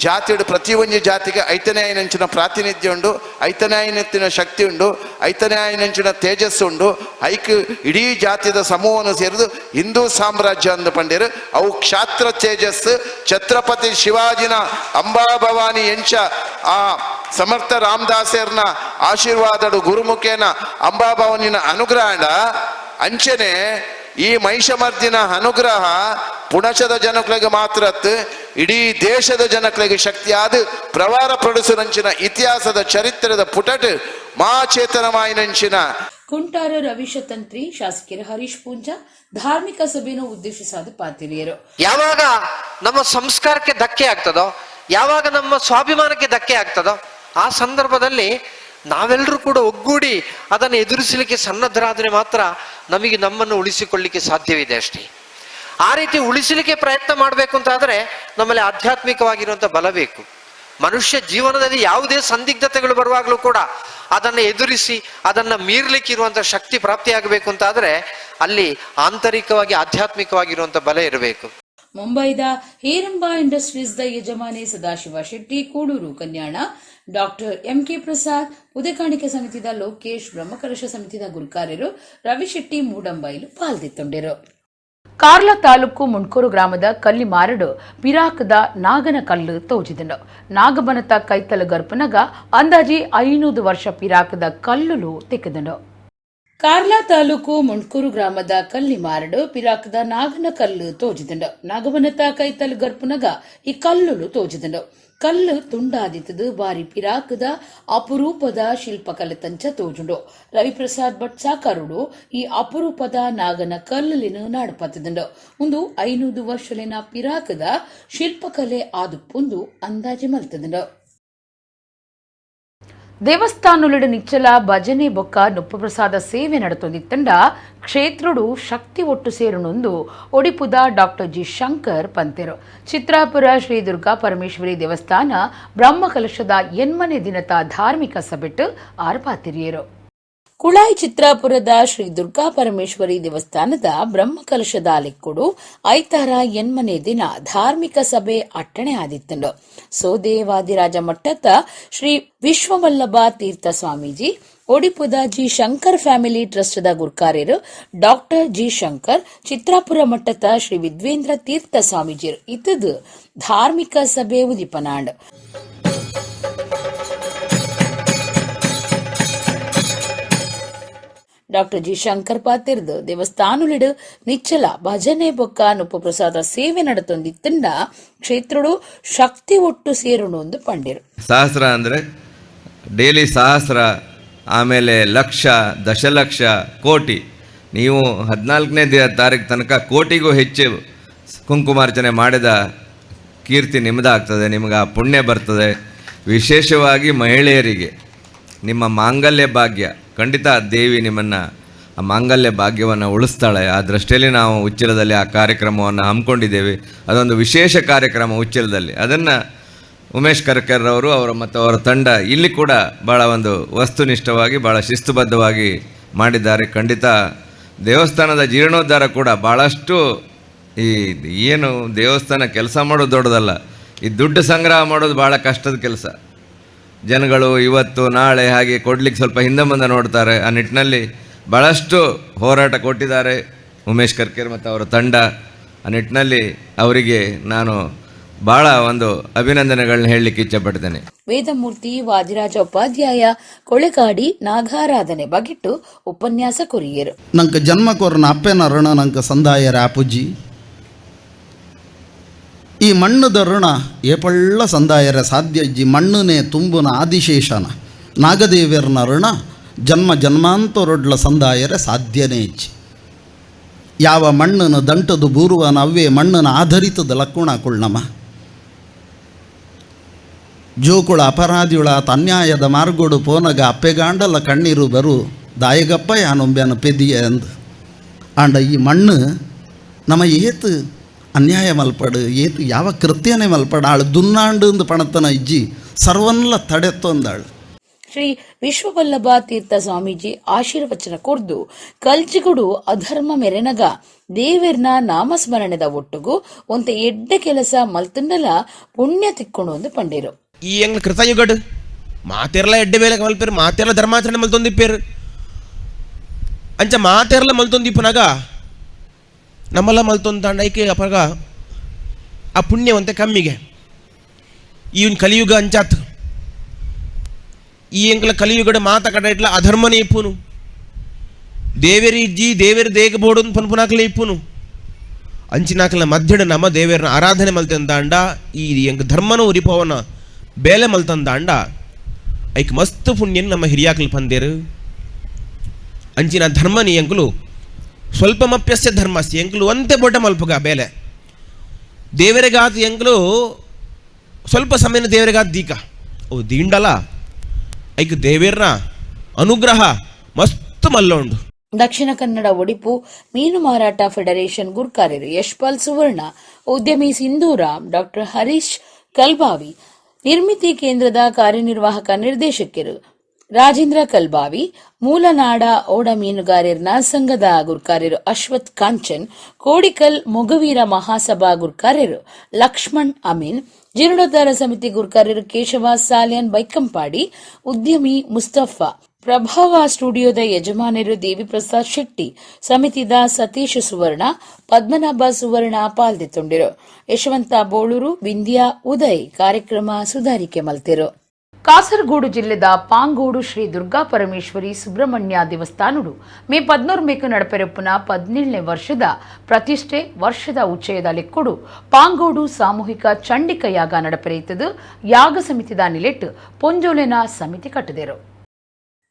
ಜಾತಿಡು ಪ್ರತಿಯೊಂದು ಜಾತಿಗೆ ಐತನೇ ಆಯನಂಚಿನ ಪ್ರಾತಿನಿಧ್ಯ ಉಂಡು, ಐತನೇ ಆಯನಂಚಿನ ಶಕ್ತಿ ಉಂಡು, ಐತನೇ ಆಯನಂಚಿನ ತೇಜಸ್ಸು ಉಂಡು. ಐಕ್ ಇಡೀ ಜಾತಿದ ಸಮೂಹವನ್ನು ಸೇರಿದು ಹಿಂದೂ ಸಾಮ್ರಾಜ್ಯ ಅಂದು ಪಂಡೇರು. ಅವು ಕ್ಷಾತ್ರ ತೇಜಸ್. ಛತ್ರಪತಿ ಶಿವಾಜಿನ ಅಂಬಾಭವಾನಿ ಎಂಚ ಆ ಸಮರ್ಥ ರಾಮದಾಸರ್ನ ಆಶೀರ್ವಾದಡು ಗುರುಮುಖೇನ ಅಂಬಾಭವಾನಿನ ಅನುಗ್ರಹ ಅಂಚನೆ ಈ ಮಹಿಷಮರ್ದಿನ ಅನುಗ್ರಹ ಪುಣಚದ ಜನಗಳಿಗೆ ಮಾತ್ರ ಇಡೀ ದೇಶದ ಜನಗಳಿಗೆ ಶಕ್ತಿಯಾದ ಪ್ರವಾರ ಪಡಿಸುರಂಚಿನ ಇತಿಹಾಸದ ಚರಿತ್ರದ ಪುಟಟ್ ಮಾ ಚೇತನಮಾಯಿನಂಚಿನ ಕುಂಟಾರ ರವೀಶ ತಂತ್ರಿ, ಶಾಸಕರ ಹರೀಶ್ ಪೂಂಜಾ ಧಾರ್ಮಿಕ ಸಭೆಯನ್ನು ಉದ್ದೇಶಿಸಾದ ಪಾತಿರಿಯರು. ಯಾವಾಗ ನಮ್ಮ ಸಂಸ್ಕಾರಕ್ಕೆ ಧಕ್ಕೆ ಆಗ್ತದೋ, ಯಾವಾಗ ನಮ್ಮ ಸ್ವಾಭಿಮಾನಕ್ಕೆ ಧಕ್ಕೆ ಆಗ್ತದೋ, ಆ ಸಂದರ್ಭದಲ್ಲಿ ನಾವೆಲ್ಲರೂ ಕೂಡ ಒಗ್ಗೂಡಿ ಅದನ್ನು ಎದುರಿಸಲಿಕ್ಕೆ ಸನ್ನದ್ಧರಾದರೆ ಮಾತ್ರ ನಮಗೆ ನಮ್ಮನ್ನು ಉಳಿಸಿಕೊಳ್ಳಿಕ್ಕೆ ಸಾಧ್ಯವಿದೆ ಅಷ್ಟೇ. ಆ ರೀತಿ ಉಳಿಸಲಿಕ್ಕೆ ಪ್ರಯತ್ನ ಮಾಡಬೇಕು ಅಂತಾದರೆ ನಮ್ಮಲ್ಲಿ ಆಧ್ಯಾತ್ಮಿಕವಾಗಿರುವಂಥ ಬಲ ಬೇಕು. ಮನುಷ್ಯ ಜೀವನದಲ್ಲಿ ಯಾವುದೇ ಸಂದಿಗ್ಧತೆಗಳು ಬರುವಾಗಲೂ ಕೂಡ ಅದನ್ನು ಎದುರಿಸಿ ಅದನ್ನು ಮೀರ್ಲಿಕ್ಕೆ ಇರುವಂಥ ಶಕ್ತಿ ಪ್ರಾಪ್ತಿಯಾಗಬೇಕು ಅಂತಾದರೆ ಅಲ್ಲಿ ಆಂತರಿಕವಾಗಿ ಆಧ್ಯಾತ್ಮಿಕವಾಗಿರುವಂಥ ಬಲ ಇರಬೇಕು. ಮುಂಬೈದ ಹೇರಂಬ ಇಂಡಸ್ಟ್ರೀಸ್ the ಯಜಮಾನಿ ಸದಾಶಿವ ಶೆಟ್ಟಿ, ಕೂಡೂರು ಕಲ್ಯಾಣ, ಡಾಕ್ಟರ್ ಎಂಕೆ ಪ್ರಸಾದ್, ಉದಯಕಾಣಿಕೆ ಸಮಿತಿದ ಲೋಕೇಶ್, ಬ್ರಹ್ಮಕಲಶ ಸಮಿತಿದ ಗುರುಕಾರ್ಯರು ರವಿಶೆಟ್ಟಿ ಮೂಡಂಬೈಲು ಪಾಲ್ದಿತ್ತೊಂಡಿರು. ಕಾರ್ಲ ತಾಲೂಕು ಮುಂಡ್ಕೂರು ಗ್ರಾಮದ ಕಲ್ಲಿಮಾರಡು ಪಿರಾಕದ ನಾಗನ ಕಲ್ಲು ತೋಜಿದನು. ನಾಗಬನತ ಕೈತಲ ಗರ್ಪನಗ ಅಂದಾಜಿ 500 ವರ್ಷ ಪಿರಾಕದ ಕಲ್ಲುಲು ತೆಗೆದನು. ಕಾರ್ಲ ತಾಲೂಕು ಮುಂಡ್ಕೂರು ಗ್ರಾಮದ ಕಲ್ಲಿಮಾರಡು ಪಿರಾಕದ ನಾಗನ ಕಲ್ಲು ತೋಜಿದಂಡು. ನಾಗಬನತ ಕೈತಲ್ ಗರ್ಪುನಗ ಈ ಕಲ್ಲುಲು ತೋಜಿದಂಡು. ಕಲ್ಲು ತುಂಡಾದಿತ್ತದು ಬಾರಿ ಪಿರಾಕದ ಅಪರೂಪದ ಶಿಲ್ಪಕಲೆ ತಂಚ ತೋಜುಂಡು. ರವಿಪ್ರಸಾದ್ ಭಟ್ ಸಾಕರುಡು ಈ ಅಪರೂಪದ ನಾಗನ ಕಲ್ಲುಲಿನ ನಾಡುಪತ್ತದಂಡು. ಒಂದು 500 ವರ್ಷಲಿನ ಪಿರಾಕದ ಶಿಲ್ಪಕಲೆ ಆದುಪ್ಪೊಂದು ಅಂದಾಜಿ ಮಲ್ತದಂಡು. ದೇವಸ್ಥಾನೊಲಿಡು ನಿಚ್ಚಲ ಭಜನೆ ಬೊಕ್ಕ ನುಪ್ಪುಪ್ರಸಾದ ಸೇವೆ ನಡತೊಂದಿತ್ತಂಡ ಕ್ಷೇತ್ರಡು ಶಕ್ತಿ ಒಟ್ಟು ಸೇರುನೊಂದು ಒಡಿಪುದ ಡಾಕ್ಟರ್ ಜಿ ಶಂಕರ್ ಪಂತೆರು. ಚಿತ್ರಾಪುರ ಶ್ರೀ ದುರ್ಗಾ ಪರಮೇಶ್ವರಿ ದೇವಸ್ಥಾನ ಬ್ರಹ್ಮಕಲಶದ 8ನೇ ದಿನದ ಧಾರ್ಮಿಕ ಸಭೆಟ್ಟು ಆರ್ಪಾತಿರಿಯರು. ಕುಳಾಯಿ ಚಿತ್ರಾಪುರದ ಶ್ರೀ ದುರ್ಗಾ ಪರಮೇಶ್ವರಿ ದೇವಸ್ಥಾನದ ಬ್ರಹ್ಮಕಲಶದ ಲೆಕ್ಕುಡು ಐತಾರ 8ನೇ ದಿನ ಧಾರ್ಮಿಕ ಸಭೆ ಅಟ್ಟಣೆ ಆದಿತ್ತಂಡು. ಸೋದೇವಾದಿರಾಜ ಮಟ್ಟದ ಶ್ರೀ ವಿಶ್ವವಲ್ಲಭ ತೀರ್ಥ ಸ್ವಾಮೀಜಿ, ಒಡಿಪುದ ಜಿ ಶಂಕರ್ ಫ್ಯಾಮಿಲಿ ಟ್ರಸ್ಟ್ದ ಗುರ್ಕಾರ್ಯರು ಡಾಕ್ಟರ್ ಜಿ ಶಂಕರ್, ಚಿತ್ರಾಪುರ ಮಟ್ಟದ ಶ್ರೀ ವಿದ್ವೇಂದ್ರ ತೀರ್ಥ ಸ್ವಾಮೀಜಿಯರು ಇತದು ಧಾರ್ಮಿಕ ಸಭೆ ಉದಿಪನಾಂಡ್. ಡಾಕ್ಟರ್ ಜಿ ಶಂಕರ್ ಪಾತಿರ್ದು ದೇವಸ್ಥಾನುಲಿಡು ನಿಚ್ಚಲ ಭಜನೆ ಬೊಕ್ಕ ನುಪ್ಪುಪ್ರಸಾದ ಸೇವೆ ನಡತೊಂದಿತ್ತಂಡ ಕ್ಷೇತ್ರಡು ಶಕ್ತಿ ಒಟ್ಟು ಸೇರುನು ಒಂದು ಪಂಡಿರು. ಸಹಸ್ರ ಅಂದರೆ ಡೈಲಿ ಸಹಸ್ರ ಆಮೇಲೆ ಲಕ್ಷ, ದಶಲಕ್ಷ, ಕೋಟಿ. ನೀವು 14ನೇ ತಾರೀಕು ತನಕ ಕೋಟಿಗೂ ಹೆಚ್ಚು ಕುಂಕುಮಾರ್ಚನೆ ಮಾಡಿದ ಕೀರ್ತಿ ನಿಮ್ಮದಾಗ್ತದೆ, ನಿಮಗೆ ಆ ಪುಣ್ಯ ಬರ್ತದೆ. ವಿಶೇಷವಾಗಿ ಮಹಿಳೆಯರಿಗೆ ನಿಮ್ಮ ಮಾಂಗಲ್ಯ ಭಾಗ್ಯ ಖಂಡಿತ ದೇವಿ ನಿಮ್ಮನ್ನು ಆ ಮಾಂಗಲ್ಯ ಭಾಗ್ಯವನ್ನು ಉಳಿಸ್ತಾಳೆ. ಆ ದೃಷ್ಟಿಯಲ್ಲಿ ನಾವು ಉಚ್ಚಿಲದಲ್ಲಿ ಆ ಕಾರ್ಯಕ್ರಮವನ್ನು ಹಮ್ಮಿಕೊಂಡಿದ್ದೇವೆ. ಅದೊಂದು ವಿಶೇಷ ಕಾರ್ಯಕ್ರಮ ಉಚ್ಚಿಲದಲ್ಲಿ. ಅದನ್ನು ಉಮೇಶ್ ಕರ್ಕರ್ ಅವರು ಅವರ ಮತ್ತು ಅವರ ತಂಡ ಇಲ್ಲಿ ಕೂಡ ಭಾಳ ಒಂದು ವಸ್ತುನಿಷ್ಠವಾಗಿ ಭಾಳ ಶಿಸ್ತುಬದ್ಧವಾಗಿ ಮಾಡಿದ್ದಾರೆ. ಖಂಡಿತ ದೇವಸ್ಥಾನದ ಜೀರ್ಣೋದ್ಧಾರ ಕೂಡ ಭಾಳಷ್ಟು ಈ ಏನು ದೇವಸ್ಥಾನ ಕೆಲಸ ಮಾಡೋದು ದೊಡ್ಡದಲ್ಲ, ಈ ದುಡ್ಡು ಸಂಗ್ರಹ ಮಾಡೋದು ಭಾಳ ಕಷ್ಟದ ಕೆಲಸ. ಜನಗಳು ಇವತ್ತು ನಾಳೆ ಹಾಗೆ ಕೊಡಲಿಕ್ಕೆ ಸ್ವಲ್ಪ ಹಿಂದೆ ಮುಂದೆ ನೋಡ್ತಾರೆ. ಆ ನಿಟ್ಟಿನಲ್ಲಿ ಭಾಳಷ್ಟು ಹೋರಾಟ ಕೊಟ್ಟಿದ್ದಾರೆ ಉಮೇಶ್ ಕರ್ಕೇರ್ ಮತ್ತು ಅವರ ತಂಡ. ಆ ನಿಟ್ಟಿನಲ್ಲಿ ಅವರಿಗೆ ನಾನು ಭಾಳ ಒಂದು ಅಭಿನಂದನೆಗಳನ್ನ ಹೇಳಲಿಕ್ಕೆ ಇಚ್ಛೆಪಡ್ತೇನೆ. ವೇದಮೂರ್ತಿ ವಾದಿರಾಜ ಉಪಾಧ್ಯಾಯ ಕೊಳೆಗಾಡಿ ನಾಗಾರಾಧನೆ ಬಗೆಟ್ಟು ಉಪನ್ಯಾಸ ಕೊರಿಯರು. ನಂಗೆ ಜನ್ಮ ಕೊರ್ನ ಅಪ್ಪೆನ ಋಣ ನಂಗೆ ಸಂದಾಯರ ಅಪುಜಿ, ಈ ಮಣ್ಣುದ ಋಣ ಏಪಳ್ಳ ಸಂದಾಯರ ಸಾಧ್ಯ ಇಜ್ಜಿ. ಮಣ್ಣುನೇ ತುಂಬುನ ಆದಿಶೇಷನ ನಾಗದೇವಿಯರ್ನ ಋಣ ಜನ್ಮ ಜನ್ಮಾಂತರೊಡ್ಲ ಸಂದಾಯರ ಸಾಧ್ಯನೇ ಇಜ್ಜಿ. ಯಾವ ಮಣ್ಣನ್ನು ದಂಟದು ಬೂರುವನ ಅವ್ವೇ ಮಣ್ಣನ್ನು ಆಧರಿತದ ಲಕ್ಕುಣ ಕುಳ್ನಮ. ಜೋಕುಳ ಅಪರಾಧಿಯುಳ ಅನ್ಯಾಯದ ಮಾರ್ಗೋಡು ಪೋನಗ ಅಪ್ಪೆಗಾಂಡಲ ಕಣ್ಣೀರು ಬರು ದಾಯಗಪ್ಪ ಯಾನೊಂಬ್ಯಾನ ಪೆದಿಯ ಅಂದು. ಆಂಡ ಈ ಮಣ್ಣು ನಮ್ಮ ಏತು ಅನ್ಯಾಯ ಮಲ್ಪಡು, ಏತು ಯಾವ ಕೃತ್ಯನೇ ಮಲ್ಪಡು, ಆಳು ದುನ್ನಾಂಡು ಅಂದು ಪಣತನ ಇಜ್ಜಿ ಸರ್ವನ್ಲ ತಡೆತ್ತೊಂದಾಳು. ಶ್ರೀ ವಿಶ್ವವಲ್ಲಭ ತೀರ್ಥ ಸ್ವಾಮೀಜಿ ಆಶೀರ್ವಚನ ಕೊರ್ದು ಕಲ್ಚಿಗುಡು ಅಧರ್ಮ ಮೆರೆನಗ ದೇವೆರ್ನ ನಾಮಸ್ಮರಣೆದ ಒಟ್ಟುಗು ಒಂತೆ ಎಡ್ಡೆ ಕೆಲಸ ಮಲ್ತುಂಡಲ ಪುಣ್ಯ ತಿಕ್ಕೊಂಡು ಒಂದು ಪಂಡೇರು. ಈ ಎಂಗ್ಲ ಕೃತಯುಗಡು ಮಾತೆರ್ಲ ಎಡ್ಡೆ ಬೇಲೆ ಮಲ್ಪೇರು, ಮಾತೆರ್ಲ ಧರ್ಮಾಚರಣೆ ಮಲ್ತೊಂದಿಪ್ಪೇರು. ಅಂಚ ಮಾತೆರ್ಲ ಮಲ್ತೊಂದಿಪ್ಪನಾಗ ನಮ್ಮಲ್ಲ ಮಲ್ತೊಂದಾಂಡ ಐಕೆ ಅಪಗ ಆ ಪುಣ್ಯವಂತೆ ಕಮ್ಮಿಗೆ. ಈ ಒಂದು ಕಲಿಯುಗ ಅಂಚಾತ್ ಈ ಎಂಕಲ ಕಲಿಯುಗಡ ಮಾತ ಕಡೆ ಇಟ್ಲ ಅಧರ್ಮನೇ ಇಪ್ಪುನು, ದೇವೇರಿ ಇಜ್ಜಿ ದೇವೇರು ದೇಗ ಬೋಡು ಪನ್ಪುನಾಕ್ಲೆ ಇಪ್ಪುನು. ಅಂಚಿನಾಕಲ ಮಧ್ಯಡ ನಮ್ಮ ದೇವೇರನ ಆರಾಧನೆ ಮಲ್ತಂದಾಂಡ ಈ ಎಂಕ ಧರ್ಮನ ಉರಿಪವನ ಬೇಲೆ ಮಲ್ತಂದಾಂಡ ಐಕ್ ಮಸ್ತ್ ಪುಣ್ಯನ್ ನಮ್ಮ ಹಿರಿಯಾಕಲು ಪಂದೇರು. ಅಂಚಿನ ಧರ್ಮನಿ ಎಂಕಲು ಸ್ವಲ್ಪ ಮಪ್ಯಸ್ಯ ಧರ್ಮಸ್ಯ ಎಂಕಲು ಒಂತೆ ಬೊಡ್ಡ ಮಲ್ಪುಗ ಬೇಲೆ ದೇವರಿಗಾದ ಎಂಕಲು ಸ್ವಲ್ಪ ಸಮಯನ ದೇವರಿಗಾದ ದೀಕ ಅವು ದೀಂಡಲ ಐಕ್ ದೇವೇರ್ನ ಅನುಗ್ರಹ ಮಸ್ತ್ ಮಲ್ಲೋಂಡು. ದಕ್ಷಿಣ ಕನ್ನಡ ಒಡಿಪು ಮೀನು ಮಾರಾಟ ಫೆಡರೇಷನ್ ಗುರ್ಕಾರ್ಯರು ಯಶ್ಪಾಲ್ ಸುವರ್ಣ, ಉದ್ಯಮಿ ಸಿಂಧೂರಾಮ್, ಡಾಕ್ಟರ್ ಹರೀಶ್ ಕಲ್ಬಾವಿ, ನಿರ್ಮಿತಿ ಕೇಂದ್ರದ ಕಾರ್ಯನಿರ್ವಾಹಕ ನಿರ್ದೇಶಕರು ರಾಜೇಂದ್ರ ಕಲ್ಬಾವಿ, ಮೂಲನಾಡ ಓಡ ಮೀನುಗಾರರ್ನ ಸಂಘದ ಗುರ್ಕಾರ್ಯರು ಅಶ್ವಥ್ ಕಾಂಚನ್, ಕೋಡಿಕಲ್ ಮೊಗವೀರ ಮಹಾಸಭಾ ಗುರ್ಕಾರ್ಯರು ಲಕ್ಷ್ಮಣ್ ಅಮೀನ್, ಜೀರ್ಣೋದ್ಧಾರ ಸಮಿತಿ ಗುರ್ಕಾರ್ಯರು ಕೇಶವ ಸಾಲಿಯನ್ ಬೈಕಂಪಾಡಿ, ಉದ್ಯಮಿ ಮುಸ್ತಫಾ, ಪ್ರಭಾವ ಸ್ಟುಡಿಯೋದ ಯಜಮಾನರು ದೇವಿಪ್ರಸಾದ್ ಶೆಟ್ಟಿ, ಸಮಿತಿದ ಸತೀಶ್ ಸುವರ್ಣ, ಪದ್ಮನಾಭ ಸುವರ್ಣ ಪಾಲ್ದಿತ್ತುಂಡಿರು. ಯಶವಂತ ಬೋಳೂರು, ವಿಂದ್ಯಾ ಉದಯ್ ಕಾರ್ಯಕ್ರಮ ಸುಧಾರಿಕೆ ಮಲ್ತಿರು. ಕಾಸರಗೋಡು ಜಿಲ್ಲೆದ ಪಾಂಗೋಡು ಶ್ರೀ ದುರ್ಗಾ ಪರಮೇಶ್ವರಿ ಸುಬ್ರಹ್ಮಣ್ಯ ದೇವಸ್ಥಾನಡು ಮೇ 14 ಮೇಕು ನಡಪೆರಪ್ಪುನ 17ನೇ ವರ್ಷದ ಪ್ರತಿಷ್ಠೆ ವರ್ಷದ ಉಚ್ಚಯದ ಲೆಕ್ಕೊಡು ಪಾಂಗೋಡು ಸಾಮೂಹಿಕ ಚಂಡಿಕ ಯಾಗ ನಡಪೆರೆಯುತ್ತದೆ. ಯಾಗ ಸಮಿತಿದ ನಿಲೆಟ್ಟು ಪೊಂಜೋಲೆನ ಸಮಿತಿ ಕಟ್ಟದಿರು.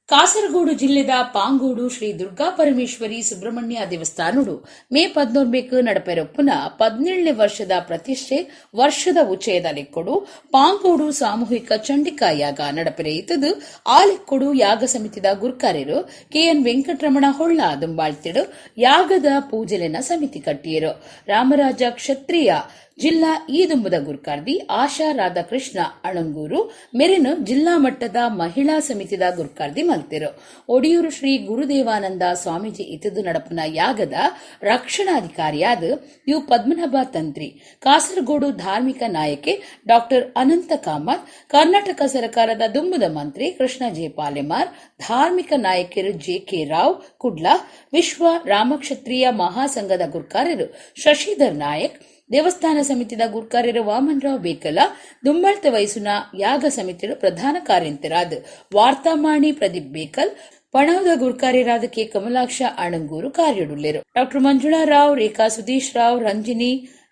ಕಾಸರಗೋಡು ಜಿಲ್ಲೆದ ಪಾಂಗೋಡು ಶ್ರೀ ದುರ್ಗಾ ಪರಮೇಶ್ವರಿ ಸುಬ್ರಹ್ಮಣ್ಯ ದೇವಸ್ಥಾನಡು ಮೇ 14 ಮೇಕು ನಡಪೆರಪ್ಪುನ 17ನೇ ವರ್ಷದ ಪ್ರತಿಷ್ಠೆ ವರ್ಷದ ಉಚ್ಚಯದ ಲೆಕ್ಕೊಡು ಪಾಂಗೋಡು ಸಾಮೂಹಿಕ ಚಂಡಿಕಾ ಯಾಗ ನಡಪೆರೆಯುತ್ತದೆ. ಆ ಲೆಕ್ಕೊಡು ಯಾಗ ಸಮಿತಿದ ಗುರ್ಕಾರ್ಯರು ಕೆಎನ್ ವೆಂಕಟರಮಣ ಹೊಳ್ಳ ದುಂಬಾಳ್ತಿಡು ಯಾಗದ ಪೂಜೆಲೆನ ಸಮಿತಿ ಕಟ್ಟಿಯರು. ರಾಮರಾಜ ಕ್ಷತ್ರಿಯ ಜಿಲ್ಲಾ ಈದುಂಬುದ ಗುರ್ಕಾರ್ದಿ ಆಶಾ ರಾಧಾಕೃಷ್ಣ ಅಣಂಗೂರು ಮೆರೆನು ಜಿಲ್ಲಾ ಮಟ್ಟದ ಮಹಿಳಾ ಸಮಿತಿದ ಗುರ್ಕಾರ್ದಿ ಮಲ್ತಿರು. ಒಡಿಯೂರು ಶ್ರೀ ಗುರುದೇವಾನಂದ ಸ್ವಾಮೀಜಿ ಇತದು ನಡಪುನ ಯಾಗದ ರಕ್ಷಣಾಧಿಕಾರಿಯಾದ you Padmanabha ತಂತ್ರಿ, ಕಾಸರಗೋಡು ಧಾರ್ಮಿಕ ನಾಯಕೆ ಡಾಕ್ಟರ್ ಅನಂತ ಕಾಮತ್, ಕರ್ನಾಟಕ ಸರ್ಕಾರದ ದುಂಬುದ ಮಂತ್ರಿ ಕೃಷ್ಣ ಜೆ ಪಾಲೆಮಾರ್, ಧಾರ್ಮಿಕ ನಾಯಕರು ಜೆ ಕೆ ರಾವ್ ಕುಡ್ಲ, ವಿಶ್ವ ರಾಮಕ್ಷತ್ರಿಯ ಮಹಾಸಂಘದ ಗುರ್ಕಾರ್ಯರು ಶಶಿಧರ್ ನಾಯಕ್, ದೇವಸ್ಥಾನ ಸಮಿತಿದ ಗುರ್ಕಾರ್ಯರು ವಾಮನರಾವ್ ಬೇಕಲ, ದುಂಬಳ್ತೆ ವಯಸ್ಸುನ ಯಾಗ ಸಮಿತಿಯ ಪ್ರಧಾನ ಕಾರ್ಯಂತರಾದ ವಾರ್ತಾಮಾಣಿ ಪ್ರದೀಪ್ ಬೇಕಲ್, ಪಣವದ ಗುರ್ಕಾರ್ಯರಾದ ಕೆ ಕಮಲಾಕ್ಷ ಅಣಂಗೂರು ಕಾರ್ಯಡುಲ್ಲೆರು. ಡಾಕ್ಟರ್ ಮಂಜುಳಾ ರಾವ್, ರೇಖಾ ಸುಧೀಶ್ ರಾವ್, ರಂಜಿನಿ,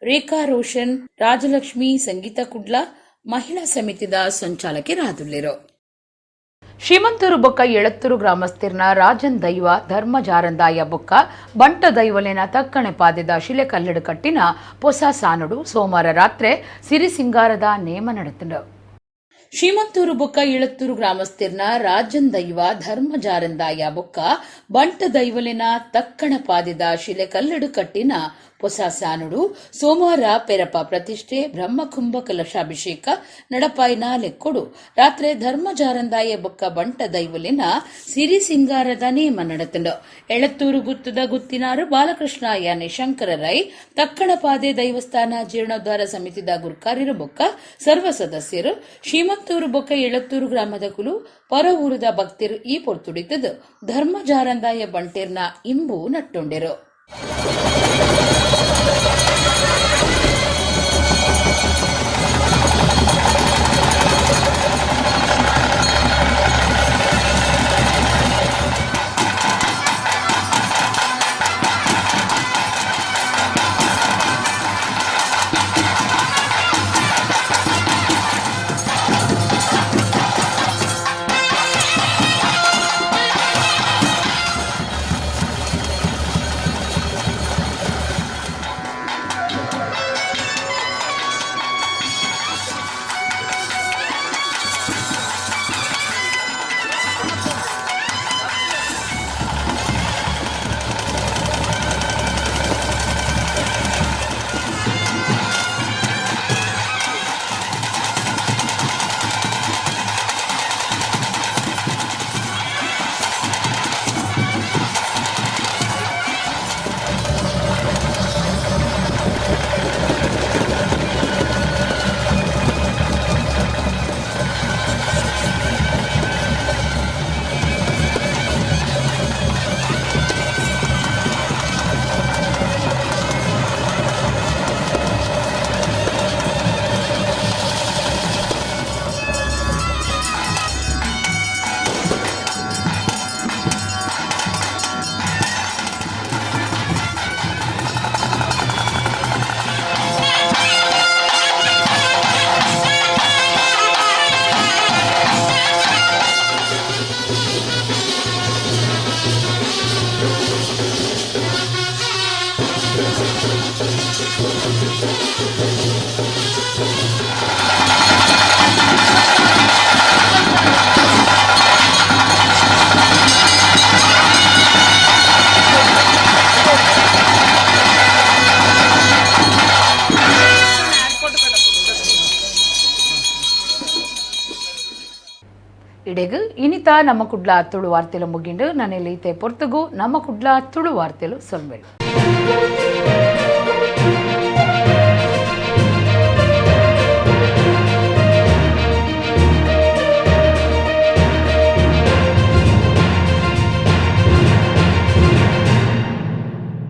ರೇಖಾ ರೋಷನ್, ರಾಜಲಕ್ಷ್ಮಿ, ಸಂಗೀತಾ ಕುಡ್ಲ ಮಹಿಳಾ ಸಮಿತಿದ ಸಂಚಾಲಕರಾದುಲ್ಲೆರು. ಶ್ರೀಮಂತೂರು ಬೊಕ್ಕ ಎಳತ್ತೂರು ಗ್ರಾಮಸ್ಥಿರ್ನ ರಾಜನ್ ದೈವ ಧರ್ಮಜಾರಂದಾಯ ಬೊಕ್ಕ ಬಂಟ ದೈವಲೇನ ತಕ್ಕಣೆ ಪಾದೆದ ಶಿಲೆ ಕಲ್ಲಡು ಕಟ್ಟಿನ ಪೊಸ ಸಾನುಡು ಸೋಮವಾರ ರಾತ್ರೆ ಸಿರಿಸಿಂಗಾರದ ನೇಮ ನಡೆತಂಡು. ಶ್ರೀಮಂತೂರು ಬೊಕ್ಕ ಇಳತ್ತೂರು ಗ್ರಾಮಸ್ಥಿರ್ನ ರಾಜನ್ ದೈವ ಧರ್ಮಜಾರಂದಾಯ ಬೊಕ್ಕ ಬಂಟ ದೈವಲಿನ ತಕ್ಕಣ ಪಾದೆದ ಶಿಲೆ ಕಲ್ಲಡು ಕಟ್ಟಿನ ಪೊಸ ಸಾನುಡು ಸೋಮವಾರ ಪೆರಪ ಪ್ರತಿಷ್ಠೆ ಬ್ರಹ್ಮಕುಂಭ ಕಲಶಾಭಿಷೇಕ ನಡಪಾಯಿನ ಲೆಕ್ಕೊಡು ರಾತ್ರೆ ಧರ್ಮಜಾರಂದಾಯ ಬೊಕ್ಕ ಬಂಟ ದೈವಲಿನ ಸಿರಿ ಸಿಂಗಾರದ ನೇಮ ನಡೆತಂಡು. ಎಳತ್ತೂರು ಗುತ್ತದ ಗುತ್ತಿನಾರು ಬಾಲಕೃಷ್ಣ ಯಾನೆ ಶಂಕರ ರೈ ತಕ್ಕಣಪಾದೆ ದೈವಸ್ಥಾನ ಜೀರ್ಣೋದ್ಧಾರ ಸಮಿತಿದ ಗುರ್ಕಾರ್ಯರು ಬೊಕ್ಕ ಸರ್ವ ಸದಸ್ಯರು ಶ್ರೀಮಂತೂರು ಬೊಕ್ಕ ಎಳತ್ತೂರು ಗ್ರಾಮದ ಕುಲು ಪರವೂರದ ಭಕ್ತರು ಈ ಪೊರ್ತುಡಿತದು ಧರ್ಮಜಾರಂದಾಯ ಬಂಟೇರ್ನ ಇಂಬು ನಟ್ಟೊಂಡೆರು. ಇಡೆಗ್ ಇನಿತ ನಮ್ಮ ಕುಡ್ಲ ತುಳು ವಾರ್ತೆಲು ಮುಗಿಂಡು. ನನ್ನೆಲ್ಲಿ ಇತ್ತೆ ಪೊರ್ತುಗು ನಮ್ಮ ಕುಡ್ಲ ತುಳು ವಾರ್ತೆಲು ಸೊಲ್ಮೆಳು.